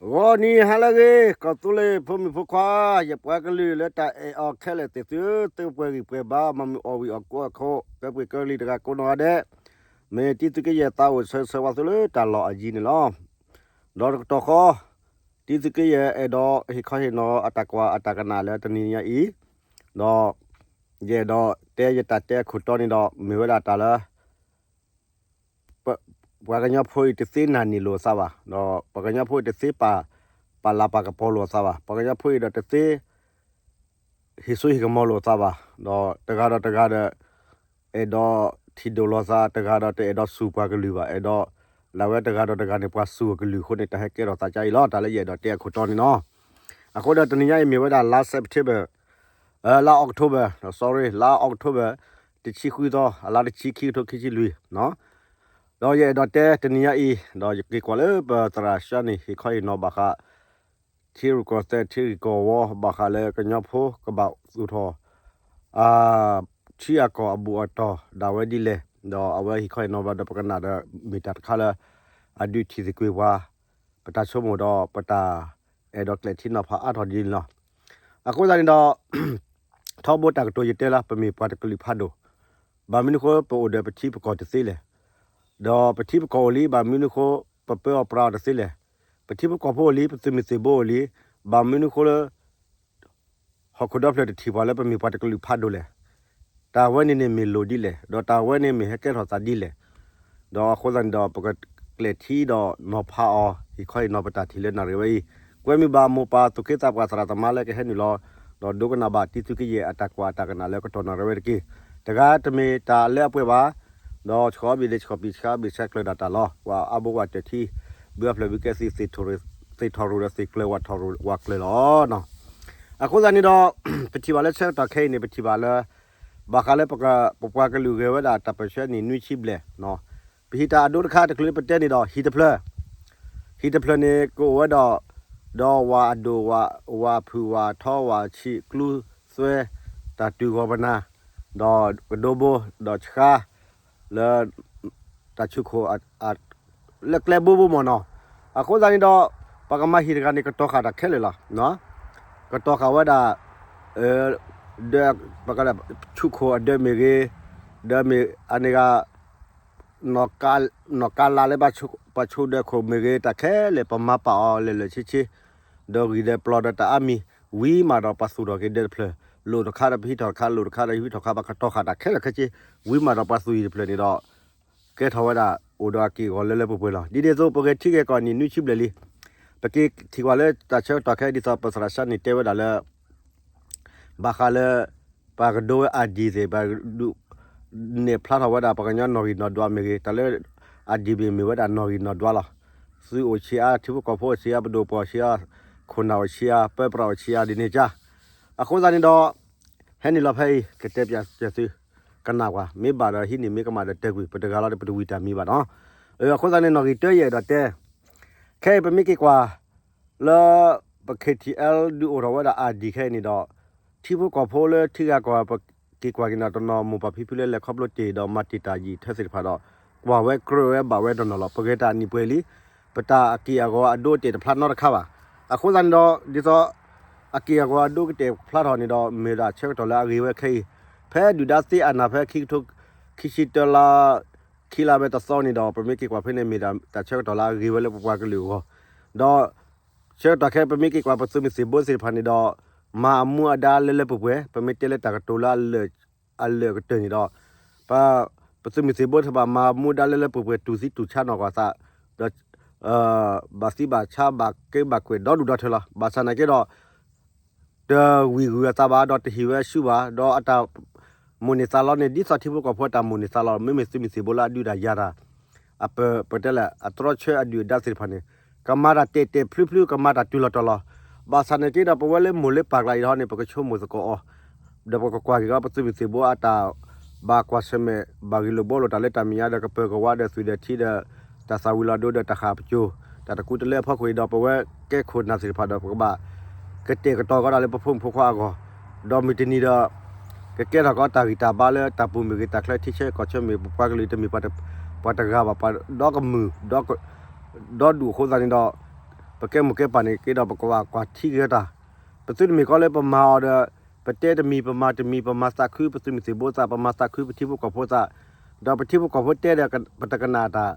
ဂီၤနံၤဟါလၢအဂ့ၤ ကီၢ်သူလ့ၤဖိမုၣ်ဖိခွါ, ယပှၤကလုာ်လၢတၢ်အဲၣ်အီၤခဲလၢာ်သ့ၣ်သုဧၢ, သုပှဲၤဂံၢ်ပှဲၤဘါ မၤမုာ်အီၣ်ဝံၣ်အီၣ်ကိးအခိၣ် ကၢပှ့ၤကၢလံၤတဂၤကိးနီၢ်ဂၤဒဲး, မ့ၢ်တံသုးက့ယဲၢ်သးအိၣ်ဆၢဂ့ၤဆၢဝါသုလၢတၢ်လီၢ်အယံၤန့ၣ်လီၤ. ဒီးတကတီၢ်ဃီ တံသုးက့ယဲၢ်အဲၣ်ဒိးဟ့ၣ်ခီဟ့ၣ်နီၤအတၢ်ကွၢ်အတၢ်ကနၣ်လၢတနံၤညါအံၤ, ဒီးယအဲၣ်ဒိးတဲယတၢ်တဲအခိၣ်တီန့ၣ်ဒီး မ့ၢ်ဝဲဒၣ်တၢ်လၢ ပှၤကညီဖိအံၤတသ့နာ်န့ၢ်လိာ်သးဘၣ်, ဒီးပှၤကညီဖိအံၤတသ့ပာ်လၤပာ်ကပီၤလိာ်သးဘၣ်, ပှၤကညီဖိအံၤဒီးတသ့ ဟ့ၣ်စိဟ့ၣ်ကမီၤလိာ်သးဘၣ်, ဒီးတဂၤဒီးတဂၤဒီး အဲၣ်ဒိးထံၣ်ဒိၣ်လိာ်သး, တဂၤဒီးတအဲၣ်ဒိးစူၢ်ပှၤကလုာ်ဘၣ်, အဲၣ်ဒိးလၢအဝဲတဂၤဒီးတဂၤန့ၣ် ပှၤစူၢ်အကလုာ်အဃိန့ၣ် တၢ်ဟဲကဲထီၣ်သးကအံၤလီၤ. တၢ်လၢယအဲၣ်ဒိးတဲအခိၣ်တီန့ၣ်လီၤ. အဃိဒီးတနံၤညါအံၤမ့ၢ်ဝဲဒၣ်လါ September, လါ October, sorry, လါ October တဆံဃုသီ အလါတဆံ ခံကထိခံဆံလွံၢ်, ဒီးယအဲၣ်ဒိးတဲတနံၤညါအံၤ ဒီးယက့ၤကွၢ်လၢပသရၣ်ၡါန့ၣ် ဟ့ၣ်ခီဟ့ၣ်နီၤဘၣ်ဃး ထံရူၢ်ကီၢ်သဲး ထံဂ့ၢ်ကီၢ်ဝီ ဘၣ်ဃးလၢကညီဖိကဘၣ်သူၣ်ထီၣ် ထံအကီၢ်အဘူၣ်အတီၢ်ဒၣ်ဝဲဒ်လဲၣ်, ဒီးအဝဲဟ့ၣ်ခီဟ့ၣ်နီၤဘၣ်ဒီးပကနၣ်ဒီးမ့ၢ်တၢ်တခါလၢ အဒုးထံၣ်သကွ့ၤပှၤ ပတၢ်ဆိကမိၣ်ဒီးပတၢ်အဲၣ်ဒိးကျဲးထံနီၤဖးအါထီၣ်ဒ်န့ၣ်လီၤ. အဃိသတးန့ၣ်ဒီး ထီဘိတၢ်ကတိၤယတဲလၢ ပမ့ၢ်ပှၤတကလုာ်ဖးဒိၣ်, ဘၣ်မနုၤအဃိပအိၣ်ဒီးပထံပကီၢ်တသ့လဲၣ်. ဒီးပထံပကီၢ်အိၣ်လံ ဘၣ်မနုၤအဃိ ပပၢအီၣ်ပြးအီၤတသ့လဲၣ်. ပထံပကီၢ်ဖိအိၣ်လံ ပသုးမုၢ်သံၣ်ဘိအိၣ်လံ, ဘၣ်မနုၤအဃိလၢ ဟီၣ်ခိၣ်ဒီဖျၢၣ်တထံၣ်ပှၤလၢပမ့ၢ်ပှၤတကလုာ်ဖးဒိၣ်လဲၣ်. တၢ်ဝဲန့ၣ်န့ၣ်မ့ၢ်လိၣ်ဒ်လဲၣ်, ဒီးတၢ်ဝဲန့ၣ်မ့ၢ်ဟဲကဲထီၣ်သးဒ်လဲၣ်. ဒီးအဃိသတးန့ၣ်ဒီး ပကကျဲးထံဒီးနီၤဖးအီၤ ဟ့ၣ်ခီဟ့ၣ်နီၤပတၢ်ထံၣ်လၢနၣ်ရံၣ်ဝဲအံၤ, ကွဲမုာ်ဘၣ်မိၢ်ပၢ်သူၣ်က့သးပှၢ်သရၣ်သမါလၢကဟဲနုာ်လီၤ, ဒီးဒိကနၣ်ဘၣ်တံသုးက့ယဲၢ်အတၢ်ကွၢ်အတၢ်ကနၣ်လၢကတီၢ်နၣ်ရံၣ်ဝဲတက့ၢ်. တဂၤတမ့ၢ်တၢ်လၢအပှဲၤဘၣ်, ဒီးဆှီဘ့ၣ်ဒဲးဆှီပံၤဆှါဘ့ၣ်ဆှါကျၢၤဒၣ်တၢ်လီၤ. ပှၤအါဘိဝဲတၢၢ်ထံ, ဘုအဖျၢၣ်ဘုကဲသံ, သ့ၣ်ထီၣ်ရူၢ်ဒီးသ့ၣ်ကျၢၤ, ဝၣ်ထီၣ်ရူၢ်ဝၣ်ကျၢၤလီၤ. အဃိသတးန့ၣ်ဒီး ပထံၣ်ဘၣ်လၢဆၢကတီၢ်ခဲအံၤန့ၣ် ပထံၣ်ဘၣ်လၢ ဘၣ်ဃးလၢ ပပှၤကလုာ်ဂဲၤဝဲဒၣ်တၢ်ပၢၢ်ဆၢနံၣ်နွံဆံဘျဲၣ်, ပဟံးတၢ်အဒိတခါတချုးပတဲန့ၣ်ဒီး ဟံၣ်တဖျၢၣ်, ဟံၣ်တဖျၢၣ်န့ၣ်ကအိၣ်ဝဲဒီး ဒီးဝၣ်အဒိၣ်, ဝၣ်ဖုၣ်, ဝၣ်ထီ, ဝၣ်ဆံး, ကျူသွဲ, တၢ်တုၤဂီၤပနၢ်, ဒီးကဒိဘိ, ဒီးဆှါ, လၢ တၢ်ဆူၣ်ခိၣ် လၢကျဲဘိဘိမ့ၢ်နီၤ. အဃိသတးန့ၣ်ဒီး ပကမၤဟံၣ်တဂၤန့ၣ် ကတီၤဃာ်တၢ်ခဲလၢာ်လီၤ. ကတီၤဃာ်ဝဲဒၣ် ဒီး ပက ဆူၣ်ခိၣ်အဒၢးမ့ၢ်ဂ့ၤ, ဒီးမ့ၢ်အန့ၣ်ဂ့ၤ နီၢ်ကါလးလၢပှၤဆိဒၢးခိၣ်မ့ၢ်ဂ့ၤ တၢ်ခဲလၢာ် ပမၤပာ်အီၤလၢာ်လၢာ်ဆ့ဆ့, ဒီးဂံၢ်ဒီးပျီဒီးတၢ်အါမံၤ, ဝံၤမးဒီးပှၤသူၣ်ထီၣ်က့ၤဒၢးတဖျၢၣ်, လိၣ်တခါဒီးပဟံးထီၣ်တခါ, လိၣ်တခါဒီးဟံးထီၣ်တခါ, ပကတီၤဃာ်တၢ်ခဲလၢာ်ခဲဆ့, ဝံၤမးဒီးပှၤသူၣ်ဟံၣ်တဖျၢၣ်န့ၣ်ဒီး ကဲထီၣ်ဝဲဒၣ် အိၣ်ဒီးအက့ၢ်အဂီၤလၢလၢပှဲၤပှဲၤလီၤ. ဒ်န့ၣ်အသိး ပဂဲၤထံဂဲၤကီၢ်နံၣ်နွံဆံဘျဲၣ်လံ. ပက့ၤထံၣ်ကွၢ်လၢတၢ်ဆၢကတီၢ်ခဲအံၤ ဒ်သိးပသရၣ်စၢ်န့ၣ်တဲဝဲဒၣ်လၢ ဘၣ်ဃးလၢ ပှၤကဒိဝဲ ID သ့ၣ် ပှၤဒုး နဲၣ်ဖျါထီၣ်ဝဲဒၣ်ပှၤကညီနီၣ်ဂံၢ်နီၣ်ဒွးမ့ၢ်ဂ့ၤ, တၢ်လၢ ID မ့ၢ်မ့ၢ်ဝဲဒၣ်နီၣ်ဂံၢ်နီၣ်ဒွးလီၤ. သုးအိၣ်ဆံးအါ, ထံဖိကီၢ်ဖိအိၣ်ဆံးအါ, ပဒိၣ်ပှၤအိၣ်ဆံးအါ, ခိၣ်နၢ်အိၣ်ဆံးအါ, ပၢပြးအိၣ်ဆံးအါ ဒ်န့ၣ်ကါ. အဃိသတးန့ၣ်ဒီး ဟဲနုာ်လီၤဖဲအံၤ ကတဲပၠးသု ကနၣ်ကွၢ်, မ့ၢ်ဘၣ်ဒီးဟံးန့ၢ်, မ့ၢ်ကမၣ်ဒီးတဲကွံာ်, ပတဂၤလီၤဒီးပတဝံၤတၢ်မံၤဘၣ်နီၤ. အဃိသတးန့ၣ် နီၣ်ဂံၢ်တၢယအဲၣ်ဒိးတဲ, ခဲအံၤပမ့ၢ်က့ၤကွၢ် လၢ ပ KTLA ဒုးအိၣ်ထီၣ်ဝဲဒၣ် ID ခဲအံၤန့ၣ်ဒီး ထံဖိကီၢ်ဖိလၢထံဂၤကီၢ်ဂၤ ပက့ၤကွၢ်က့ၤန့ၣ် တနီၤမိၢ်ပၢ်ဖံဖုလၢလဲၤခီဖျိတ့ၢ်ဒီး မၤတ့ၢ်တၢ်ယံာ်ထၢသ့ၣ်တဖၣ်ဒီး ကွၢ်ဝဲကြၢးဝဲဘၣ်ဝဲတနီၤလီၤ. ပဂဲၤတၢ်အနံၣ်ပှဲၤလံ, ပတၢ်အက့ၢ်အဂီၤအဒိအတဲာ်တဖျါနီတခါဘၣ်. အဃိသတးန့ၣ်ဒီး ဒ်သိး အက့ၢ်အဂီၤအဒိကတဲာ်ဖျါထီၣ်န့ၣ်ဒီး မ့ၢ်ဒၣ်ဆၢကတီၢ်လၢအဂ့ၤဝဲခဲအံၤ, ဖဲဒုၣ်ဒါသ့အနၢ်ဖဲခံကထိ ခံဆံတၢလါ ခံလါဝဲတသီန့ၣ်ဒီး ပမ့ၢ်က့ၤကွၢ်ဖဲန့ၣ် မ့ၢ်ဒၣ်တၢ်ဆၢကတီၢ်လၢအဂ့ၤဝဲလၢပပှၤကလုာ်အဂီၢ်, ဒီး ဆၢကတီၢ်ခဲ ပမ့ၢ်က့ၤကွၢ်ပသုးမုၢ်သံၣ်ဘိသ့ၣ်တဖၣ်န့ၣ်ဒီး မၤအမူအဒါလၢလၢပှဲၤပှဲၤ, ပမ့ၢ်တဲလၢတၢ်ကတိၤလၢ အလၢာ်ကတၢၢ်န့ၣ်ဒီး ပ ပသုးမုၢ်သံၣ်ဘိတဖၣ် မၤအမူအဒါလၢလၢပှဲၤပှဲၤ တူၢ်သံတူၢ်ဆါနီၢ်ကီၢ်သး, ဒီး ဘၣ်သံဘၣ်ဆါ ဘၣ်က့ဘၣ်ကွဲးဒီဒူၣ်ဒီထၢလီၤ. ဘၣ်ဆၣ်နာ်က့ဒီး တဝံၤဂုၤအသးဘၣ် ဒီးတဟ့ၣ်ဝဲဆူဘၣ်, ဒီးအတၢ်မိၣ်န့ၢ်သးလီန့ၣ် ဒ်သိးထံဖိကီၢ်ဖိအတၢ်မိၣ်န့ၢ်သးလီ မ့မ့ၢ်သုးမုၢ်သံၣ်ဘိလၢအဒုးတၢ်ယၤတၢ် အပ ပတဲလဲၣ် အတြီဆၢအဒုၣ်အဒါသ့ၣ်တဖၣ်န့ၣ် ကမၤတၢ်တဲာ်တဲာ်ဖျုဖျု ကမၤတၢ်တုၤလီၤတီၤလီၤ. ဘၣ်ဆၣ်နာ်က့ဒီး ပဝဲလၢမိၢ်လၢပၢ်ကျါအံၤဟီန့ၣ် ပကဆိကမိၣ်သကိးအီၤ, ဒီးပကကွၢ်က့ၤကီး ပသုးမုၢ်သံၣ်ဘိအတၢ်ဘၣ်ကွၢ်ဆၢၣ်မဲာ် ဘၣ်ဂ့ၢ်လိာ်ဘှီလိာ်တၢ်လၢတၢ်မဲာ်ညါဒီး ကပၢၤကဝါဒီးသွံၣ်ဒီးထံဒီး တၢ်သၣ်ဝံၤလီၤဒိဒီးတၢ်ဃၣ်ပစိၤ တၢ်တကူတလၢအဖီခိၣ်အံၤဒီး ပဝဲကဲခိၣ်နၢ်သ့ၣ်တဖၣ်ဒီး ပကဘၣ်ကတဲာ်ကတီၤကီးဒၣ်လၢပဖိမုၣ်ဖိခွါအဂီၢ်, ဒီးမုၢ်တနံၤဒီး ကကဲထီၣ်ကီးတၢ်ဂံၢ်တၢ်ဘါလၢတၢ်ပူၤမ့ၢ်ဂ့ၤ တၢ်ချၢထံဆၢကီၢ်ဆၢမ့ၢ်ဂ့ၤ ပပှၤကလုာ်တမ့ၢ်ပှၤတဂၤဘၣ် ပှၤဒီကမုာ် ဒီဒူၣ်အဃိသတးန့ၣ်ဒီး ပ ပကဲမိၢ်ကဲပၢ်န့ၣ်က့ဒီး ပကဘၣ်ကွၢ်ထံက့ၤတၢ်, ပသုတမ့ၢ်ကီလၢပမၤအီၤဒီး ပတဲတမံၤ ပမၤတမံၤ ပမၤသးခု ပသုးမုၢ်သံၣ်ဘိသး ပမၤသးခုပထံဖိကီၢ်ဖိသး, ဒီးပထံဖိကီၢ်ဖိတဲဒီး ပတကနၣ်တၢ်,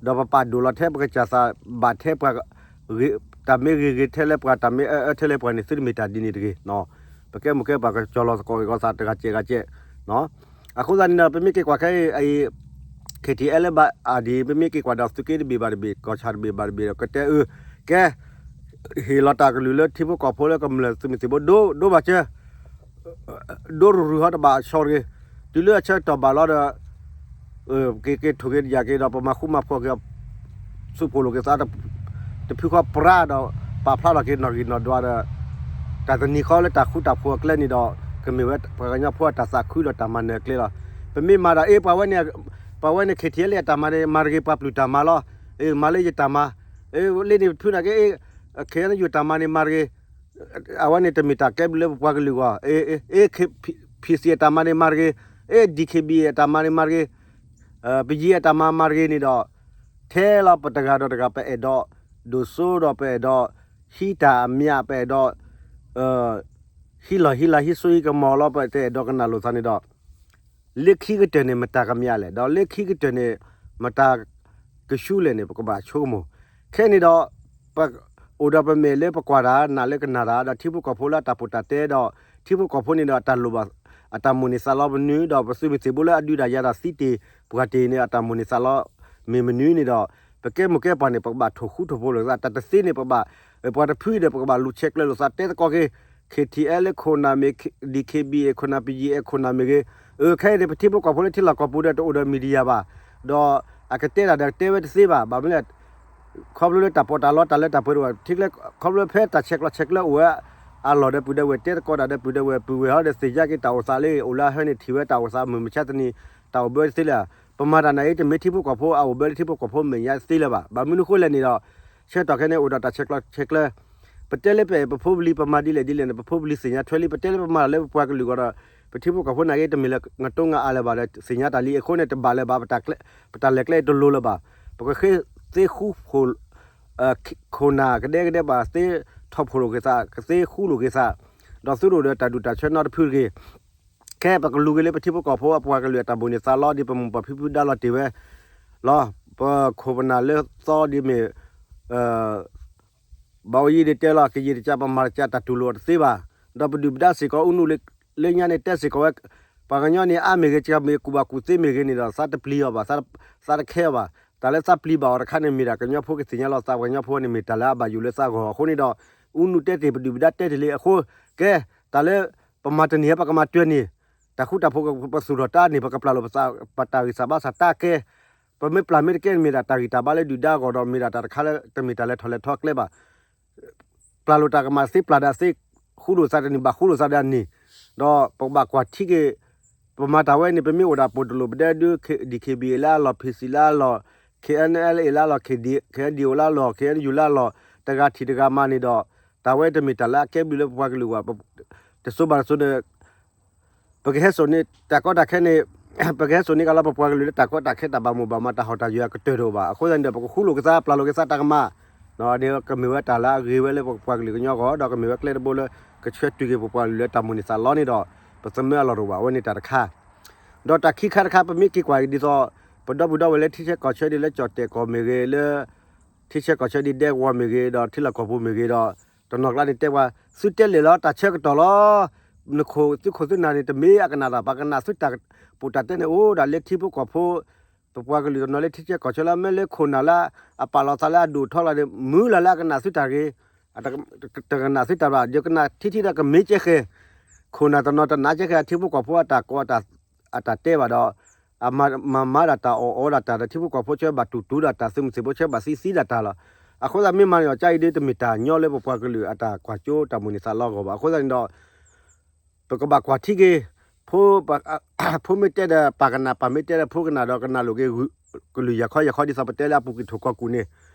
ဒီးပပာ်ဒိၣ်လီၤထဲပကစၢ်သး ဘၣ်ထဲပှၤ တၢ်မ့ၢ်ဂ့ၤဂ့ၤထဲလၢပှၤ တၢ်မ့ၢ်အၢအၢထဲလၢပှၤန့ၣ် သုတမ့ၢ်တၢ်ဒ်န့ၣ်တဂ့ၤ. ပကဲမိၢ်ကဲပၢ်ကကၠီၤလီၤသကိးဂ့ၢ်ဂီၤသးတဂၤစဲးဂၤစဲး. အဃိသတးန့ၣ်ဒီး ပမ့ၢ်က့ၤကွၢ်ခဲအံၤ KTLA ဘၣ်အါဒံး ပမ့ၢ်က့ၤကွၢ်ဒီးသုးက့တဘ့ၣ်ဘၣ်တဘ့ၣ် ကီၢ်ဆၣ်တဘ့ၣ်ဘၣ်တဘ့ၣ်ဒီး ကတဲအၢ ကဲ ဟ့ၣ်လီၤတၢ်ကလုၢ်လၢထံဖိကီၢ်ဖိလၢကမျၢၢ်သုးမုၢ်သံၣ်ဘိဒိၣ်ဒိၣ်ဘၣ်စၢၤ ဒိရူၤရူၤဟီတဘၣ်အဆီတဂ့ၤ, တုၤလၢအဆၢကတီၢ်ဘၣ်လီၤဒီး က့ၤက့ၤထိၣ်က့ၤယာ်က့ၤဒီး ပမၤဃူမၤဖိးက့ၤ သုးဖိးလိာ်က့ၤသး တဖုဃီပြါဒီး ပာ်ဖျါထီၣ်က့ၤနီၣ်ဂံၢ်နီၣ်ဒွးဒီး တၢ်တနံၤဃီလၢတၢ်ဃူတၢ်ဖိးအကျဲန့ၣ်ဒီး ကမ့ၢ်ဝဲပှၤကညီဖိအတၢ်သးခုဒီးတၢ်မၤနၢၤအကျဲလီၤ. ပမ့ၢ်မၤဒီး အ့ ပှၤဝဲန့ၣ် ပှၤဝဲန့ၣ် KTLA အတၢ်မၤန့ၣ် မၤတဂ့ၤ ပှၤပျုၢ်တၢ်မၤလီၤ. အ့ မၤလၢယတၢ်မၤ, အ့ လၢန့ၣ်ဖုနာ်က့ အ့ KNU တၢ်မၤန့ၣ် မၤတဂ့ၤ အဝဲန့ၣ်တမ့ၢ်တၢ်ကဲဘျုးလၢပပှၤကလုာ်အဂီၢ်, အ့ အ့ အ့ PC အတၢ်မၤန့ၣ်မၤတဂ့ၤ, အ့ DKBA အတၢ်မၤန့ၣ်မၤတဂ့ၤ, PNG အတၢ်မၤမၤတဂ့ၤန့ၣ်ဒီး ထဲလီၤပတဂၤဒီးတဂၤ ပအဲၣ်ဒိးဒိၣ်စိဒီး ပအဲၣ်ဒိးဟံးတၢ်အမံၤ ပအဲၣ်ဒိး ဟံးလီၤဟံးလါဟံးစိဟံးကမီၤလီၤ ပတအဲၣ်ဒိးကနၣ်လိာ်သးန့ၣ်ဒီး လၢခံကတၢၢ်န့ၣ် မတၤကမံၤလဲၣ်, ဒီးလၢခံကတၢၢ်န့ၣ် မတၤကဆူလဲၣ်န့ၣ် ပကဘၣ်ဆိကမိၣ်. ခဲန့ၣ်ဒီး ပအိၣ်ဒီးပမဲာ်လၢပကွၢ်တၢ် နာ်လၢကနၣ်တၢ် ဒီးထံဖိကီၢ်ဖိလၢအတၢ်ပီးတၢ်တဲဒီး ထံဖိကီၢ်ဖိန့ၣ်ဒီး အတၢ်လိၣ်ဘၣ် အတၢ်မိၣ်န့ၢ်သးလီပနုၤ ဒီးပသုးမုၢ်သံၣ်ဘိလၢအဒုးတၢ်ယၤတၢ်သံတ့ၢ် ပှၤတ့ၢ်န့ၣ် အတၢ်မိၣ်န့ၢ်သးလီ မ့ၢ်မနုၤန့ၣ်ဒီး ပကဲမိၢ်ကဲပၢ်န့ၣ် ပကဘၣ်ထိၣ်ဃူထိၣ်ဖိးလိာ်သး တၢ်တသ့န့ၣ် ပဘၣ် ပှၤတဖုဒီး ပကဘၣ်လူၤဆဲးကျၢလိာ်သး တဲသကိးက့ၤ KTLA ခိၣ်နၢ်မ့ၢ် DKBA ခိၣ်နၢ် PNG ခိၣ်နၢ်မ့ၢ်ဂ့ၤ, အခဲအံၤန့ၣ် ပထံဖိကီၢ်ဖိလၢထံလီၢ်ကီၢ်ပူၤဒီး တအိၣ်ဒီး media ဘၣ်, ဒီးအကတဲတၢ်ဒီးတဲဝဲတသ့ဘၣ်, ဘၣ်မနုၤလဲၣ် ခီဖျိလၢတၢ်ပီးတၢ်လီတၢ်လၢတၢ်ပှဲၤတအိၣ်ဘၣ်, ထံကျဲ ခီဖျိဖဲတၢ်ဆဲးကျိးဆဲးကျၢအိၣ်ဝဲ အလီၢ်ဒီးပုၢ်ဒီးဝဲၢ် တဲသကိးတၢ်ဒီးပုၢ်ဒီးဝဲၢ် ပုၢ်ဝဲၢ်ဟီဒီးသ့ၣ်ညါက့ၤတၢ်အိၣ်သးလၢ အိၣ်လၢဟဲန့ၣ်ထံၣ်ဝဲတၢ်အိၣ်သးမုၢ်မဆါတနံၤ တၢ်အိၣ်ဘၢတသ့လၢၤ, ပမၤတၢ်နာ်အံၤ တမ့ၢ်ထံဖိကီၢ်ဖိအအိၣ်ဘၢလၢထံဖိကီၢ်ဖိမဲာ်ညါတသ့လၢၤဘၣ်, ဘၣ်မနုၤဃိလဲၣ်န့ၣ်ဒီး ဆၢကတီၢ်ခဲအံၤန့ၣ် အိၣ်ဒီးတၢ်ဆဲးကျိးဆဲးကျၢ ပတဲလၢပအဲၣ်ပဖိပလံၤ ပမၤဒ်လဲၣ်ဒ်လဲၣ်န့ၣ် ပဖိပလံၤသ့ၣ်ညါထွဲလံ, ပတဲလၢပမၤတၢ်လၢပပှၤကလုာ်အဂီၢ်ဒီး ပထံဖိကီၢ်ဖိနာ်က့ တမ့ၢ်လၢငတိငါအါလၢၤဘၣ်ဒီး သ့ၣ်ညါတၢ်လံ, အဃိန့ၣ် တဘၣ်လၢၤဘၣ်, ပတၢ်လဲၤကျဲအံၤတလိၤလၢၤဘၣ်, ပကဃ့သ့ဃူဖိး ခိၣ်နၢ်ကဒဲကဒဲဘၣ် သ့ထီၣ်ဖိးလိာ်က့ၤသး ကသ့ဃူလိာ်က့ၤသး, ဒီးသုတအိၣ်ဒီးတၢ်ဒူၣ်တၢ်ဆၢနီတဖုတဂ့ၤ ခဲပကလူၤက့ၤလၢပထံဖိကီၢ်ဖိအပှၤကလုာ်အတၢ်မိၣ်န့ၢ်သးလီ ဒ်ပမိၢ်ပၢ်ဖံဖုဒါလီၤတ့ၢ်ဝဲလီၤ, ပခိၣ်ပနၢ်လၢသီဒ်မ့ၢ် ဘၣ်အိၣ်ယံၤဒ်တဲလီၤ ကယံာ်တကး ပမၤတကး တၢ်တူၢ်လိာ်တသ့ဘၣ်, ဒီးပဒုၣ်ပဒါစ့ၢ်ကီး အူနုၣ်လၢညါန့ၣ် တဲစ့ၢ်ကီးဝဲ ပှၤကညီန့ၣ် အါမ့ၢ်ဂ့ၤ ကမ့ၢ်ကူၣ်ဘၣ်ကူၣ်သ့မ့ၢ်ဂ့ၤန့ၣ်ဒီး သးတပျံၤအီၤဘၣ်, သးတခဲအီၤဘၣ်, တၢ်လၢသးပျံၤဘၣ်အီၤတခါန့ၣ် မ့ၢ်ဒၣ်ကညီဖိကသ့ၣ်ညါလီၤသး ပှၤကညီဖိန့ၣ် မ့ၢ်တၢ်လၢအဘၣ်ယိၣ်လၢသးဂီၢ်အဃိန့ၣ်ဒီး အူနုၣ်တဲတ့ၢ် ပဒုၣ်ပဒါတဲတ့ၢ်လံအဃိ ကဲ တၢ်လၢ ပမၤတန့ၢ် ပကမၤတၢ်န့ၣ် တၢ်ဃူတၢ်ဖိးပသူၣ်ထီၣ်တၢ်န့ၣ် ပကပျၢ်လိာ်ပသး ပတၢ်ဂံၢ်စၢ်ဘါစၢ်တၢ်ကဲ ပမ့ၢ်ပျၢ်မ့ၢ်တကဲန့ၣ် မ့ၢ်ဒၣ်တၢ်ဂံၢ်တၢ်ဘါလၢဒုၣ်ဒါအဂီၢ်ဒီး မ့ၢ်ဒၣ်တၢ်တခါလၢတမ့ၢ်တၢ်လဲၤထီၣ်လဲၤထီအကျဲဘၣ်. ပျၢ်လိာ်တၢ်ကမၣ်သ့ ပျၢ်ဒၣ်သ့, ဃူလိာ်သးတနံၤ ဘၣ်ဃူလိာ်သးဒၣ်န့ၣ်, ဒီးပကဘၣ်ကွၢ်ထံက့ၤ ပမၤတၢ်ဝဲန့ၣ် ပမ့ၢ်အိၣ်ဒၣ်ပိာ်တလိာ် ပဒဲဒု DKBA လၢအလီၢ် PC လၢအလီၢ် KNLA လၢအလီၢ် KNDO လၢအလီၢ် KNU လၢအလီၢ် တဂၤထံၣ်တဂၤမၤန့ၣ်ဒီး တၢ်ဝဲတမ့ၢ်တၢ်လၢအကဲဘျုးလၢပပှၤကလုာ်အဂီၢ်, တစိၤဘၣ်တစိၤဒီး ပကဟဲစိာ်န့ၢ်တၢ်ကီတၢ်ခဲန့ၣ်, ပကဟဲစိာ်န့ၢ်ကလီပပှၤကလုာ်လၢတၢ်ကီတၢ်ခဲတၢ်ဘၣ်မိၢ်ဘၣ်မး တၢ်ဟီၣ်တၢ်ယၢၤအကတၢၢ်တအိၣ်ဘၣ်. အဃိသတးန့ၣ်ဒီး ပကဃူလိာ်က့ၤသး ပျၢ်လိာ်က့ၤသးတၢ်ကမၣ်, ဒီးကမ့ၢ်ဝဲတၢ်လၢအဂ့ၤဝဲလၢပပှၤကလုာ်ကညီအဂီၢ် ဒီးကမ့ၢ်ဝဲကျဲတဘိလၢ ကဆှၢတုၤက့ၤပပှၤကလုာ်လၢတၢ်မိၣ်န့ၢ်သးလီန့ၣ်ဒီး ပသမၢအလီၢ်တအိၣ်ဘၣ်. အဝဲန့ၣ်တၢ်တခါ ဒီးတၢ်ခံခါတခါ ပမ့ၢ်က့ၤကွၢ်က့ၤဒ်သိး ပဒီပုၢ်ဒီဝဲၢ်လၢထံဆၢကီၢ်ဆၢဒ်လၢကၠီၣ်တဲၣ်ကီၢ်မ့ၢ်ဂ့ၤ လၢ ထံဆၢကီၢ်ဆၢဒ်ဒဲကဝီၤမ့ၢ်ဂ့ၤ ဒီးထံလီၢ်ကီၢ်ပူၤမ့ၢ်ဂ့ၤဒီး တနီၤကျါန့ၣ်တဲပှၤ သုတဲလဲၣ်လီၤ တၢ်ဆၢကတီၢ်လီၤ. နခိၣ်သုခိၣ်သုနၢ်န့ၣ် တမ့ၢ်အကနၣ်တၢ် ပှၤကနၣ်သုတၢ်ပီးတၢ်တဲန့ၣ် အိၣ်ဒၣ်လၢထံဖိကီၢ်ဖိ ပပှၤကလုာ်တနီၤလၢထံဆၢကီၢ်ဆၢလၢ မ့ၢ်လၢခိၣ်နၢ်လၢ အပာ်လီၤသးလၢအဒိၣ်ထီလီၤန့ၣ် မုၢ်လၢ်လၢအကနၣ်သုတၢ်ဂ့ၤ, တကနၣ်သုတၢ်ဘၣ် ဒီးကနၣ်ထံထံဒီးကမ့ၢ်ကဲဃဲၤ ခိၣ်နၢ်တနီၤတနာ်ကဲဃဲၤ အထံဖိကီၢ်ဖိအတၢ်ကိး အတၢ်တဲဘၣ်ဒီး အမၤမၤဒၣ်တၢ်အီၣ်အီဒၣ်တၢ်ဒီး ထံဖိကီၢ်ဖိဆၢဘၣ်တူၢ်တူၢ်ဒၣ်တၢ် သုးမုၢ်သံၣ်ဘိဆၢဘၣ်သံသံဒၣ်တၢ်လီၤ. အဃိသတးမ့ၢ်မၤန့ၢ်အီၤကါအံၤဒ် တမ့ၢ်တၢ်ညီလၢပပှၤကလုာ်အတၢ်ကွၢ်စိတၢ်မိၣ်န့ၢ်သးလီအဂီၢ်ဘၣ်. အဃိသတးန့ၣ်ဒီး ပကဘၣ်ကွၢ်ထံက့ၤ ဖိ ဖိမ့ၢ်တဲဒီးပၢ်ကနၣ် ပၢ်မ့ၢ်တဲဒီးဖိကနၣ်ဒီး ကနၣ်လိာ်က့ၤ ကလုာ်ယၤခီယၤခီဒ်သိးပတဲလၢအပူၤကွံာ်ထိၣ်ကီၢ်ကူၣ်န့ၣ်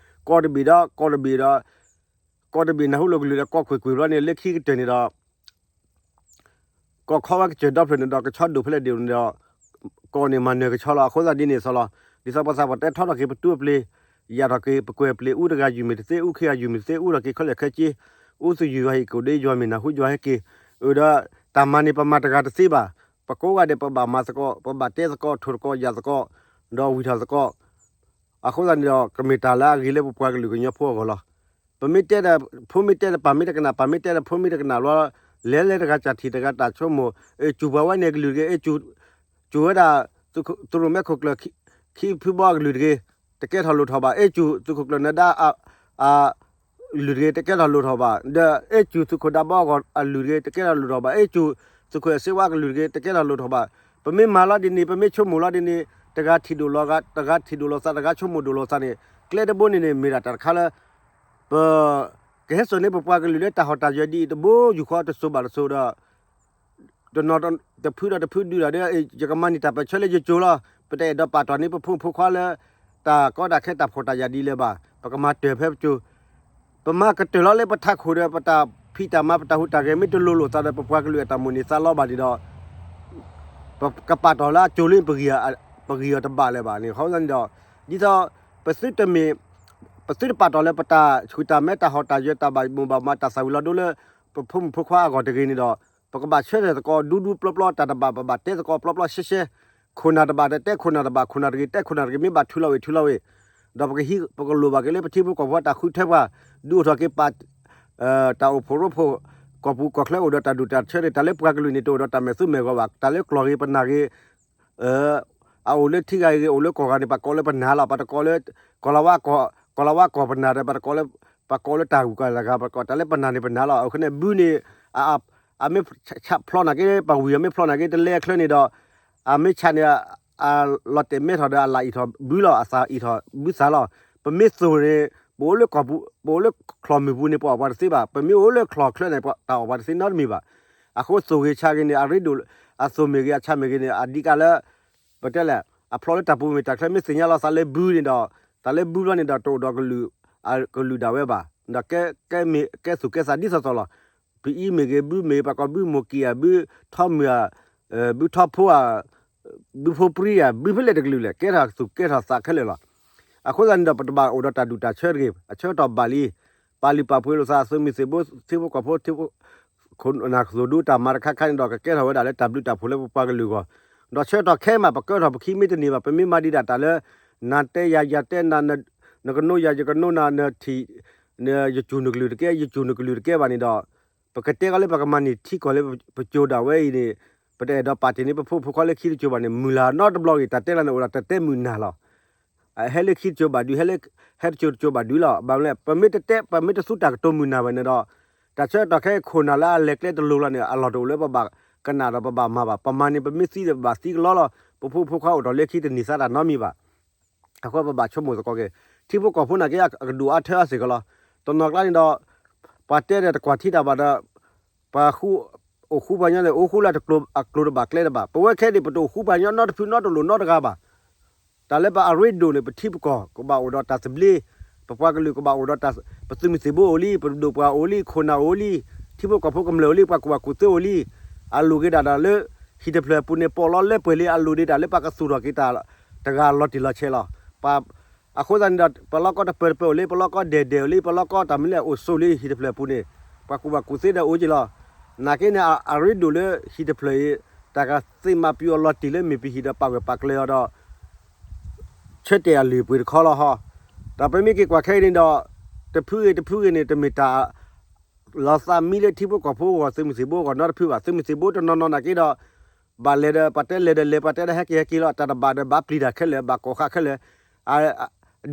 ကီၢ်တဘ့ၣ်ဒီး ကီၢ်တဘ့ၣ်ဒီး ကီၢ်တဘ့ၣ်နၢ်ဟူလိာ်ကလုာ်ဒီး ကီၢ်ကွ့ၢ်ကွ့ၢ်ဘျီန့ၣ် လၢခံကတၢၢ်န့ၣ်ဒီး ကီၢ်ခီဝဲကစၢၢ်ဒီဖျၢၣ်န့ၣ်ဒီး ကဆီဒိၣ်ဖဲလဲၣ်ဒ့ၣ်န့ၣ်ဒီး ကီၢ်န့ၣ်မၤနၢၤကဆီလီၤ. အဃိသတးဒ်န့ၣ်အသိးလီၤ. ဒ်သိးပှၤသးပှၢ်တဲထီထီၣ်က့ၤပတူၢ်အပျ့ၤ, ယၤထီၣ်က့ၤ ပကွဲၤပျ့ၤအူတဂၤယုၢ်မ့ၢ်တသ့ အူခံဂၤယုၢ်မ့ၢ်တသ့ အူထီၣ်က့ၤခဲလၢာ်ခဲဆ့, အူသူၣ်ယုၢ်ယွၤဟ့ၣ်ကိၣ်ဒ့ယွၤမ့ၢ်နၢ်ဟူယွၤဟဲက့ၤ, အၢဒီး တၢ်မၤန့ၣ် ပမၤတဂၤတသ့ဘၣ်, ပကိးဂၤဒဲး ပဘၣ်မၤသကိး ပဘၣ်တဲသကိး ထိၣ်သကိး ယၢ်သကိး ဒီးဝံၢ်ထီၣ်သကိး, အဃိသတးန့ၣ်ဒီး ကမ့ၢ်တၢ်လၢအဂ့ၤလၢပပှၤကလုာ်ကညီဖိအဂီၢ်လီၤ. ပမ့ၢ်တဲဒီး ဖိမ့ၢ်တဲဒီး ပၢ်မ့ၢ်တကနၣ် ပၢ်မ့ၢ်တဲဒီး ဖိမ့ၢ်တကနၣ်ဘျီ လဲၤလဲၤတဂၤတၢ်ထံၣ်တဂၤတၢ်ဆိကမိၣ်, အ့ၣ် စူၢ်ပှၤဝဲန့ၣ်အကလုၢ်တဂ့ၤ, အ့ၣ် စူၢ်ဝဲဒၣ် သုးရိၣ်မဲခိၣ်ကျၢၢ် ခံဖုဘီအကလုၢ်တဂ့ၤ, တကဲထီၣ်လိၣ်ထီၣ်ဘၣ်, အ့ၣ် စူၢ်သုးခိၣ်ကျၢၢ်နဒါ အလုၢ်တဂ့ၤ တကဲထီၣ်လိၣ်ထီၣ်ဘၣ်, ဒီးအ့ၣ် စူၢ်သုးခိၣ်ဒးဘီအဂီၢ်အလုၢ်တဂ့ၤ တကဲထီၣ်လိၣ်ထီၣ်ဘၣ်, အ့ၣ် စူၢ်သုးခိၣ်အဲၣ်စ့ဝါကလုၢ်တဂ့ၤ တကဲထီၣ်လိၣ်ထီၣ်ဘၣ်. ပမ့ၢ်မၤလီၤဒ်န့ၣ် ပမ့ၢ်ဆိကမိၣ်လီၤဒ်န့ၣ် တဂၤထံၣ်ဒိၣ်လီၤ တဂၤထံၣ်ဒိၣ်လီၤသး တဂၤဆိကမိၣ်ဒိၣ်လီၤသးန့ၣ် ကျဲတဘိန့ၣ်န့ၣ် မ့ၢ်ဒၣ်တၢ်တခါလၢ ပ ကဟဲစိာ်န့ၢ်ပပှၤကလုာ်လၢတၢ်ဟီၣ်တၢ်ယၢၤဒ်အံၤတဘိယူၢ်ဃီတစိၤဘၣ်တစိၤဒီး တနီၤတဖုဒီးတဖုဒုးဒၣ်ဒီး ယကမၤန့ၢ်တၢ်ပၢၢ်ဆၢလၢယကၠိၤလီၤ. ပတအဲၣ်ဒိးပာ်တီၢ်န့ၢ်ပဖိမုၣ်ဖိခွါလၢ တၢ်ကီတၢ်ခဲတၢ်ဖှီၣ်တၢ်ယာ်ဒ်လဲၣ်ဘၣ်. ပကမၤတၢၢ်ဖဲပကၠိၤ, ပမၤကတၢၢ်လီၤလၢပထးခိၣ်ဒီး ပတၢ်ဖံးတၢ်မၤ ပတၢ်ဟူးတၢ်ဂဲၤ မ့ၢ်တလိၤလိာ်သးဒီး ပပှၤကလုာ်အတၢ်မိၣ်န့ၢ်သးလီဘၣ်န့ၣ်ဒီး ပကပာ်တီၢ်လၢအကၠိၤလၢ ပဂံၢ်အီၤတဘၣ်လၢၤဘၣ်န့ၣ် အဃိသတးန့ၣ်ဒီး ဒ်သိး ပသုတမ့ၢ် ပသုတပာ်တီၢ်လၢပတၢ်ဆှုၣ်တၢ်မဲ တၢ်ဟီၣ်တၢ်ယၢၤ တၢ်ဘၣ်မိၣ်ဘၣ်မး တၢ်သၣ်ဝံၤလီၤဒိလၢ ပဖိမုၣ်ဖိခွါအဂီၢ်တဂ့ၤန့ၣ်ဒီး ပကဘၣ်ဆၢထၢၣ်သကိးဒူဒူပျီပျီ တၢ်တဘၣ် ပဘၣ်တဲသကိးပျီပျီရှဲရှဲ, ခိၣ်နၢ်တဘၣ်ဒီးတဲခိၣ်နၢ်တဘၣ် ခိၣ်နၢ်တဂ့ၤ တဲခိၣ်နၢ်တဂ့ၤ မ့ၢ်ဘၣ်ထုးလီၤဝဲ ထုးလီၤဝဲ ဒီးပကဟံး ပကလိၣ်ဘၣ်က့ၤလၢပထံဖိကီၢ်ဖိတၢ်ဃုထၢပှၤ, ဒုးအိၣ်ထီၣ်က့ၤပာ် တၢ်အိၣ်ဖှိၣ်ရိဖှိၣ် ကီၢ်ပူၤကီၢ်ချၢအိၣ်ဒီးတၢ်ဒူၣ်တၢ်ဆၢန့ၣ် တၢ်လၢပှၤကလုာ်န့ၣ် တအိၣ်ဒီးတၢ်မဲာ်သူမဲာ်ဂီၤဘၣ်, တၢ်လၢကျီၢ်ဂ့ၤပနၢ်ဂ့ၤ အအိၣ်လၢထံဂၤဂ့ၤ အိၣ်လၢကီၢ်ဂၤန့ၣ် ပကိးလၢပနၢ်လီၤ, ပတကိးလၢ ကီၢ်လၤဝါကီၢ်ပနၢ်ဒီး ပတကိးလၢ ပကိးလၢတၢ်ဂုၤကီၢ်တဂၤ ပကိး တၢ်လၢပနၢ်န့ၣ်ပနၢ်လီၤ. အဃိန့ၣ် ဘုန့ၣ် အမ့ၢ်ဖျီနာ်က့ ပှၤဝံၤအမ့ၢ်ဖျီနာ်က့ တလဲအချၢန့ၣ်ဒီး အမ့ၢ်ဆးန့ၣ် အလီၤတဲာ်မဲထီၣ်ဒီး အလၢ်အံၣ်ထီၣ်ဘုလီၤ, အသးအံၣ်ထီၣ်ဘုသးလီၤ. ပမ့ၢ်သိၣ်န့ၣ် ပအိၣ်လၢကီၢ်ပူၤ ပအိၣ်လၢချီၣ်မုၢ်ပူၤန့ၣ် ပအီၣ်ပှၤတသ့ဘၣ်, ပမ့ၢ်အိၣ်လၢချီၣ်ချၢန့ၣ် တၢ်အီၣ်ပှၤတသ့နီတမံၤဘၣ်. အဃိသိၣ်ဂ့ၤဆးဂ့ၤန့ၣ် အရ့ဒိၣ် အသိၣ်မ့ၢ်ဂ့ၤ အဆးမ့ၢ်ဂ့ၤန့ၣ် အဒံးကးလၢ ပတဲလဲၣ် အဖျီလၢတၢ်ပူၤမ့ၢ်တၢ်ချၢ မ့ၢ်သ့ၣ်ညါလီၤသးလၢဘုန့ၣ်ဒီး တၢ်လၢဘုလီၤန့ၣ်ဒီး တအိၣ်ဒီးကလုာ် ကလုာ်ဒၣ်ဝဲဘၣ်, ဒီးကဲသူၣ်ကဲသးဒ်သိးသိးလီၤ. ပအံၤမ့ၢ်ဂ့ၤ ဘုမ့ၢ်ဂ့ၤ ပှၤကိးဘုမိၢ်ကံၢ်ဧါ ဘုထီမုၢ်ဧါ ဘုထီဖိဧါ ဘုဖိပြံဧါ ဘုဖဲလဲၣ်တကလုာ်လဲၣ် ကဲထီၣ်သူၣ်ကဲထီၣ်သးခဲလၢာ်လီၤ. အဃိသတးန့ၣ်ဒီး ပတဘၣ်အိၣ်ဒီးတၢ်ဒူၣ်တၢ်ဆၢတဂ့ၤ, အဆၢကတီၢ်ဘၣ်လံ, ပာ်လုၢ်ပာ်ပှ့ၤလိာ်သး သုးမုၢ်သံၣ်ဘိ ထံဖိကီၢ်ဖိ ခိၣ်နၢ်သိၣ်ဒူတၢ်မၤတခါခါန့ၣ်ဒီး ကကဲထီၣ်ဝဲဒၣ်လၢတၢ်ဘျုးတၢ်ဖှိၣ်လၢပပှၤကလုာ်အဂီၢ်, ဒီးဆၢကတီၢ်ခဲမး ပကၢထီၣ်ပခံမ့ၢ်တန့ၢ်ဘၣ် ပမ့ၢ်မၤဒံးဒၣ်တၢ်လၢ နၤတဲယၤ ယၤတဲနၤ, နကနိယၤ ယကနိနၤ, နထံၣ် ယစူၢ်နကလုၢ်တကဲ ယစူၢ်နကလုၢ်တကဲဘၣ်န့ၣ်ဒီး ပကတဲကီးလၢပကမၤန့ၢ်ထံကီၢ်လၢပကၠိၤဒၣ်ဝဲအံၤန့ၣ် ပတအဲၣ်ဒိးပာ်တ့ၢ်န့ၢ်ပဖိမုၣ်ဖိခွါလၢခံတကၠိၤဘၣ်န့ၣ် မုၢ်လၢ်နီတဘျီဂ့ၤ တၢ်တဲလီၤန့ၣ် အိၣ်ဒီးတၢ်တဲမုာ်နၢ်လီၤ. ဟဲလၢခံတကၠိၤဘၣ်ဒုး ဟဲလၢ ဟဲတကၠိၤတကၠိၤဘၣ်ဒုးလီၤ. ဘၣ်မနုၤလဲၣ် ပမ့ၢ်တတဲ ပမ့ၢ်တသူတၢ်ကတိၤမုာ်နၢ်ဘၣ်န့ၣ်ဒီး တၢ်ဆၢကတီၢ်ခဲအံၤခိၣ်နၢ်လၢအလဲၤကျဲတလိၤလီၤန့ၣ် အလီၢ်တအိၣ်လၢပဘၣ်ကနၣ်ဒီးပဘၣ်မၤဘၣ်. ပမၤန့ၣ် ပမ့ၢ်သံဒီးပဘၣ်သံကလီလီၤ. ပဖိမုၣ်ဖိခွါအိၣ်ထီၣ်လၢခံတန့ၢ်သါတၢ်နီတမံၤဘၣ်. အဃိပဘၣ်ဆိကမိၣ်သကိးက့ၤ ထံဖိကီၢ်ဖိနာ်က့ အကဒိၣ်အါထၢအါစ့ၢ်ကီးလီၤ. တနီၤကျါန့ၣ်ဒီး ပှၤတဲဒီးတကွၢ်ထံတၢ်ဘၣ်ဒီး ပှၤဃူ အိၣ်ဃူပှၤညီန့ၣ် အိၣ်ဃူလၢတကျိၤ အကျိၤတဘၣ်ကျဲတဘၣ်. ပဝဲခဲအံၤန့ၣ် ပတအိၣ်ဃူပှၤညီနီတဖုနီတလိၤနီတဂၤဘၣ်. တၢ်လၢပအရ့ဒိၣ်န့ၣ် ပထံပကီၢ် ကဘၣ်အိၣ်ဒီးတၢ်သဘျ့, ပပှၤကလုာ်ကဘၣ်အိၣ်ဒီးတၢ် ပသုးမုၢ်သံၣ်ဘိအိၣ်လံ, ပဒိၣ်ပှၤအိၣ်လံ, ခိၣ်နၢ်အိၣ်လံ, ထံဖိကီၢ်ဖိကမျၢၢ်အိၣ်လံ, ပှၤကူၣ်ဘၣ်ကူၣ်သ့အိၣ်လံ. အလိၣ်က့ၤဒၣ်ဒီးလၢ ဟံၣ်တဖျၢၣ်အပူၤန့ၣ် ပိာ်လီၤလၢပှဲၤလံ အလိၣ်ဒံးဒၣ်လၢပှၤကသူၣ်ထီၣ်က့ၤတၢ်တဂၤလီၤတံၢ်လီၤဆဲးလီၤ. ပှၤ အဃိသတးန့ၣ်ဒီး ပလီၢ်ကီတပၢၤတပၢၤအိၣ်လံ, ပလီၢ်ကီဒဲၣ်ဒဲၣ်အိၣ်လံ, ပလီၢ်ကီတၢ်မနုၤလဲၣ်အိၣ်ဆိးလံ ဟံၣ်တဖျၢၣ်အပူၤန့ၣ် ပှၤကူၣ်ဘၣ်ကူၣ်သ့ဒီးအိၣ်က့ၤလီၤ. နာ်က့န့ၣ် အရ့ဒိၣ်လၢဟံၣ်တဖျၢၣ်အံၤ တၢ်ကသ့မၤပျံၤအီၤလီၤတံၢ်လၢမ့ၢ်ပဟံၣ်ဒီးပာ်ဂၢၢ်ပာ်ကျၢၤအီၤဒီး ဆၢတဲာ်အလုၢ်အပှ့ၤတခီလီၤဟီ. ဒီးပမ့ၢ်က့ၤကွၢ်ခဲအံၤန့ၣ်ဒီး တဖုဂ့ၤတဖုဂ့ၤန့ၣ် တမ့ၢ်တၢ် လီၤသးမံလၢထံဖိကီၢ်ဖိအဂီၢ် သုးမုၢ်သံၣ်ဘိအဂီၢ်နီတဖုဘၣ်. သုးမုၢ်သံၣ်ဘိတနီၤနီၤနာ်က့ဒီး ဘၣ်လဲၤဒီး ပှၤတဲလဲၤဒီးလဲၤ ပှၤတဲဒီးဟဲက့ၤဟဲက့ၤလီၤ. တၢ်တဘၣ်ဒီးဘၣ်ပျံၤတၢ်ခဲလၢာ် ဘၣ်ကိးဃာ်ခဲလၢာ်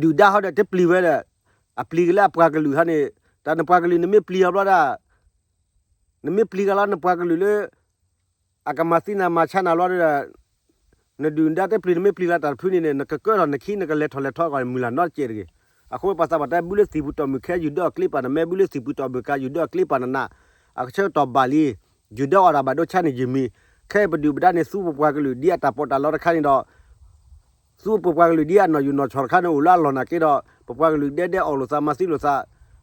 ဒုၣ်ဒါဟီဒီးတပျံၤဝဲဒီး အပျံၤက့ၤလၢအပှၤကလုာ်ဟီန့ၣ် တၢ်နပှၤကလုာ်နမ့ၢ်ပျံၤအီၤဘျီဒၣ် နမ့ၢ်ပျံၤကလီနပှၤကလုာ်လၢ အကမၤသံနၤမၤဆါနၤလီၤဒီး နဒုၣ်နဒါတပျံၤ နမ့ၢ်ပျံၤကလီတၢ်တဖုန့ၣ်န့ၣ် နကကၢထီၣ်နခံ နကလဲၤထီၣ်လဲၤထီအဂီၢ်န့ၣ် မုၢ်လၢ်နီတစဲးတဂ့ၤ. အဃိပှၤသးပှၢ်တဲ ဘုလၢသံၣ်ပူၤတီၢ်မုၢ်ခဲ ယူၢ်ဒၢအီၤကျ့ပာ်နမဲ, ဘုလၢသံၣ်ပူၤတီၢ်မုၢ်ကါ ယူၢ်ဒၢအီၤကျ့ပာ်နနး, အကဆၢကတီၢ်ဘၣ်လံ ယူၢ်ဒၢအီၤတၢ်ဘၣ်ဒိဆါန့ၣ်ယမံၤ, ခဲအံၤပဒုၣ်ပဒါန့ၣ် သူပပှၤကလုာ်ဒ်အတၢ်ပီးတၢ်လီတခါန့ၣ်ဒီး သူပပှၤကလုာ်ဒ်အနီၢ်ယူၢ်နီၢ်ဆီၣ်တခါန့ၣ် အိၣ်လၢအလီၢ်နာ်က့ဒီး ပပှၤကလုာ်ဒဲဒဲအီၣ်လိာ်သးမၤသံလိာ်သး,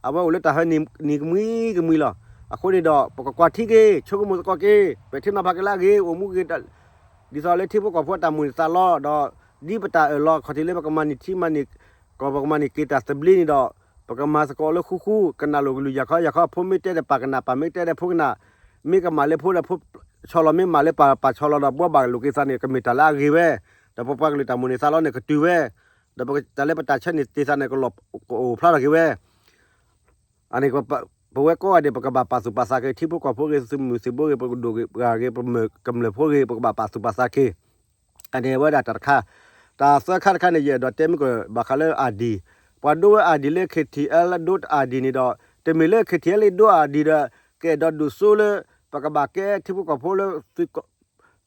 အဝဲအိၣ်လၢတၢ်ဟဲနံၤကမှံကမှံလီၤ. အဃိန့ၣ်ဒီး ပကကွၢ်ထံက့ၤ ဆိကမိၣ်သကိးက့ၤ ပဲာ်ထံနီၤဖးက့ၤလၢအဂ့ၤ အိၣ်မူဂ့ၤ ဒ်သိးလၢထံဖိကီၢ်ဖိအတၢ်မိၣ်န့ၢ်သးလီဒီး ဒ်ပတၢ်အၢၣ်လီၤခီၣ်ထံးလၢပကမၤန့ၢ်ထံမၤန့ၢ်ကီၢ် ပကမၤန့ၢ်က့ၤတၢ်သဘျ့န့ၣ်ဒီး ပကမၤသကိးလၢဃူဃူ ကနၣ်လိာ်ကလုၢ်ယၤခီယၤခီ ဖိမ့ၢ်တဲဒီးပၢ်ကနၣ် ပၢ်မ့ၢ်တဲဒီးဖိကနၣ်, မ့ၢ်ကမၣ်လၢဖိဒီးဖိဆီလီၤ မ့ၢ်မၣ်လၢပၢ်ပၢ်ဆီလီၤဒီးဘှီဘၣ်လိာ်က့ၤသးန့ၣ် ကမ့ၢ်တၢ်လၢအဂ့ၤဝဲ, ဒီးပပှၤကလုာ်တၢ်မိၣ်န့ၢ်သးလီန့ၣ် ကတုၤဝဲ, ဒီးတၢ်လၢပတၢ်ဆၢန့ၢ်တ့ၢ်သးန့ၣ် ကလီၤကအိၣ်ဖျါထီၣ်က့ၤဝဲ အန့ၣ် ပဝဲကိးဂၤဒဲး ပကဘၣ်ပာ်သူၣ်ပာ်သးက့ၤ ထံဖိကီၢ်ဖိဂ့ၤ သုးမုၢ်သံၣ်ဘိဂ့ၤ ပကဒိၣ်ဂ့ၤပှၤဂ့ၤ ပကမျၢၢ်ဖိဂ့ၤ ပကဘၣ်ပာ်သူၣ်ပာ်သးက့ၤ, အန့ၣ်ဝဲဒၣ်တၢ်တခါ, တၢ်သၢခါတခါန့ၣ် ယအဲၣ်ဒိးတဲမ့ၢ်ကဘၣ်ဃးလၢ ID, ပှၤဒိဝဲ ID လၢ KTLA ဒိ ID န့ၣ်ဒီး တမ့ၢ်လၢ KTLA ဒိ ID ဒီး ကအဲၣ်ဒိးဒိၣ်စိလၢ ပကဘၣ်ကဲထံဖိကီၢ်ဖိလၢ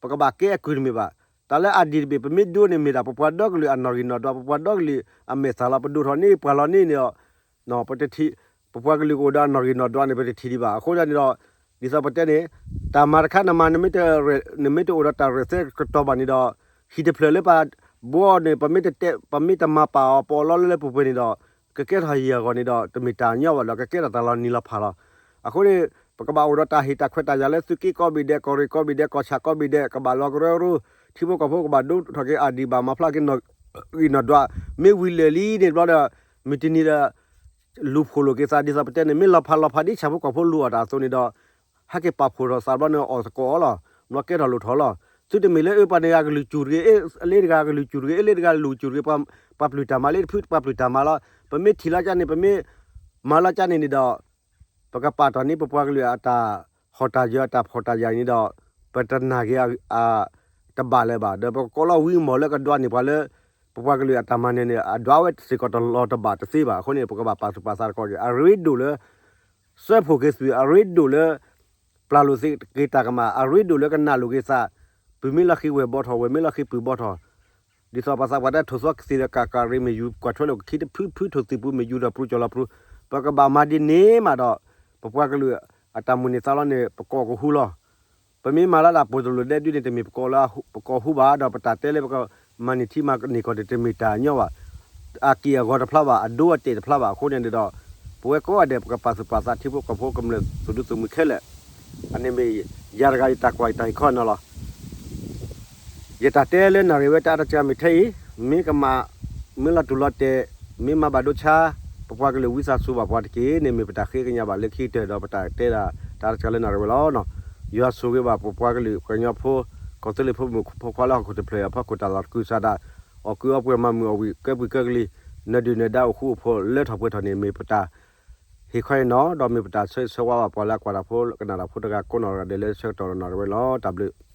ပကဘၣ်ကဲအကုၢ်တမ့ၢ်ဘၣ်. တၢ်လၢ ID တဘ့ၣ် ပမ့ၢ်ဒိန့ၣ်မ့ၢ်ဒၣ် ပပှၤဒီကလုာ်အနီၣ်ဂံၢ်နီၣ်ဒွး ပပှၤဒီကလုာ်အမဲာ်သၣ်လီၤ ပဒိၣ်ထီၣ်န့ၢ်ပှၤလီၤန့ၢ်န့ၣ်ဒီး ပတထံၣ်, ပပှၤကလုာ်ကအိၣ်ဒီးအနီၣ်ဂံၢ်နီၣ်ဒွးန့ၣ် ပတထံၣ်ဒံးဘၣ်. အဃိသတးန့ၣ်ဒီး ဒ်သိးပတဲန့ၣ် တၢ်မၤတခါနမၤ နမ့ၢ်တအိၣ်ဒီးတၢ်ရဲၣ်သဲကတီၤဘၣ်န့ၣ်ဒီး ဟံၣ်တဖျၢၣ်လၢပဘှီန့ၣ် ပမ့ၢ်တတဲ ပမ့ၢ်တမၤပာ်အီၤ ပအီၣ်လီလၢလၢပှဲၤပှဲၤန့ၣ်ဒီး ကကဲထီၣ်ယံာ်အဂီၢ်န့ၣ်ဒီး တမ့ၢ်တၢ်ညီဘၣ်ဒီး ကကဲထီၣ်တၢ်လီၤနံၤလီၤဖးလီၤ. အဃိန့ၣ် ပကဘၣ်အိၣ်ဒီးတၢ်ဟ့ၣ်တၢ်ခွဲးတၢ်ယာ်လၢသုးက့ကိးဘ့ၣ်ဒဲး ကီၢ်ရ့ၣ်ကိးဘ့ၣ်ဒဲး ကီၢ်ဆၣ်ကိးဘ့ၣ်ဒဲး ကဘၣ်လီၤကရၢကရိ, ထံဖိကီၢ်ဖိကဘၣ်ဒိထီၣ်က့ၤ ID ဘၣ်မၤဖျါက့ၤနီၣ်ဂံၢ်နီၣ်ဒွး, မ့ၢ်ဝံၤလၢာ်လံန့ၣ်တဘျီဒီး မုၢ်တနံၤဒီး လူၤဖိးလိာ်က့ၤသး ဒ်သိးပတဲန့ၣ် မ့ၢ်လီၤဖးလီၤဖးဒ် ဆၣ်ဖိကီၢ်ဖိလူၤအီၣ်တၢ်အသိးန့ၣ်ဒီး ဟဲက့ၤပာ်ဖှိၣ်ထီၣ်သးတဘျီန့ၣ် အီၣ်သကိးအီၤလီၤ. ဘျီကဲထီၣ်လိၣ်ထီၣ်လီၤ. သုတမ့ၢ်လၢအပှၤန့ၣ်ဂၤကလုၢ်စူၢ်တဂ့ၤ, လၢတဂၤကလုၢ်စူၢ်တဂ့ၤ, လၢတဂၤလူၤစူၢ်တဂ့ၤ, ပှၤပျုၢ်တၢ်မၤလၢတဖုပှၤပျုၢ်တၢ်မၤလီၤ. ပမ့ၢ်ထံၣ်လီၤကၢ်န့ၣ် ပမ့ၢ်မၤလီၤကၢ်န့ၣ်န့ၣ်ဒီး ပကပာ်တ့ၢ်န့ၢ်ပပှၤကလုာ်အတၢ်ဟီၣ်တၢ်ယၢၤ အတၢ်ဖှီၣ်တၢ်ယာ်န့ၣ်ဒီး ပတနာ်က့ၤ တဘၣ်လၢၤဘၣ်. ဒီးပကကိးလီၤဝံၤမီၢ်လၢကဒွးန့ၢ်ပှၤလၢ ပပှၤကလုာ်အတၢ်မၤနၢၤန့ၣ် အဒွးဝဲစ့ၢ်ကီးတလီၤတဘၣ်တသ့ဘၣ်. အဃိန့ၣ် ပကဘၣ်ပာ်သူၣ်ပာ်သးတကီၢ်က့ၤ အရ့ဒိၣ်လၢ စၢဖှိၣ်က့ၤသွံၣ် အရ့ဒိၣ်လၢ ပျၢ်လိာ်သ့က့ၤတၢ်ကမၣ် အရ့ဒိၣ်လၢကနၣ်လိာ်က့ၤသး, ပုၢ်မ့ၢ်လီၤဃံၤဝဲၢ်ဘီထီၣ် ဝဲၢ်မ့ၢ်လီၤဃံၤပုၢ်ဘီထီၣ်, ဒ်သိးပှၤသးပှၢ်တဲ ထိၣ်သီကသ့ၣ်ဒီးကးကးရ့မ့ၢ်ယူၤ ကွၢ်ထွဲလိာ်ကခံတဖုဖု ထိၣ်သံၣ်ပူၤမ့ၢ်ယူၤဒီးပြူၤကၠီၤလီၤပြူၤ, ပကဘၣ်မၤဒ်န့ၣ်မးဒီး ပပှၤကလုာ်အတၢ်မိၣ်န့ၢ်သးလီန့ၣ် ပကိးကဟူလီၤ. ပမ့ၢ်မၤလၢဒၣ်ပိၢ်တလိာ်ဒဲးဒုန့ၣ် တမ့ၢ်ပကိးလၢပကိးဟူဘၣ်ဒီး ပတၢ်တဲလၢပကမၤန့ၢ်ထံမၤန့ၢ်ကီၢ်န့ၣ် တမ့ၢ်တၢ်ညီဘၣ်. အက့ၢ်အဂီၤတဖျါဘၣ် အဒိအတဲာ်တဖျါဘၣ်. အဃိန့ၣ်ဒီး ပဝဲကိးဂၤဒဲး ပကပာ်သူၣ်ပာ်သးထံဖိကီၢ်ဖိကမျၢၢ်သူၣ်ဒူသုးမုၢ်ခဲလၢာ်, အန့ၣ်မ့ၢ်ယၤတဂၤယတၢ်ကွၢ်ယတၢ်ဟ့ၣ်ခီနီၤလီၤ. ယတၢ်တဲလၢနၣ်ရံၣ်ဝဲတၢ်အတၢ်စှၤမ့ၢ်ထဲအံၤ, မ့ၢ်ကမၣ်, မ့ၢ်လီၤတူၢ်လီၤတဲာ်, မ့ၢ်မၤဘၣ်ဒိဆါ ပပှၤကလုာ်ဝံသးစူၤဘၣ်ပှၤတက့ၢ်န့ၣ် မ့ၢ်ပတၢ်ဃ့ကညးဘၣ်လၢခံကတၢၢ်ဒီး ပတၢ်တဲဒၣ်တၢ်အတၢ်စှၤလၢနၣ်ရံၣ်ဝဲလီၤ. ယွၤဆိၣ်ဂ့ၤဘၣ်ပပှၤကလုာ်ကညီဖိ, ကီၢ်သူလ့ၤဖိမုၣ်ဖိခွါလၢဟီၣ်ခိၣ်တဖျၢၣ်အဖီခိၣ် တၢ်လီၢ်တကုၤစးဒၣ်, အီၣ်ကုးအီပှဲၤမၤမုာ်အီၣ်ဝံၣ်ကဲပှံၤကဲကလံၤ, နဒုၣ်နဒါအိၣ်ဃူအိၣ်ဖိးလၢထီၣ်ပှဲၤထီၣ်န့ၣ် မ့ၢ်ပတၢ်ဟ့ၣ်ခီအံၤနီၤ, ဒီးမ့ၢ်ပတၢ်ဆၢဂ့ၤဆၢဝါဘၣ်ပှၤလၢအကွၢ်တၢ်ဖိကနၣ်တၢ်ဖိတဂၤကိးနီၢ်ဂၤဒဲးလၢဆၢကတီၢ်နၣ်ရံၣ်ဝဲလီၤ. တၢ်ဘျုး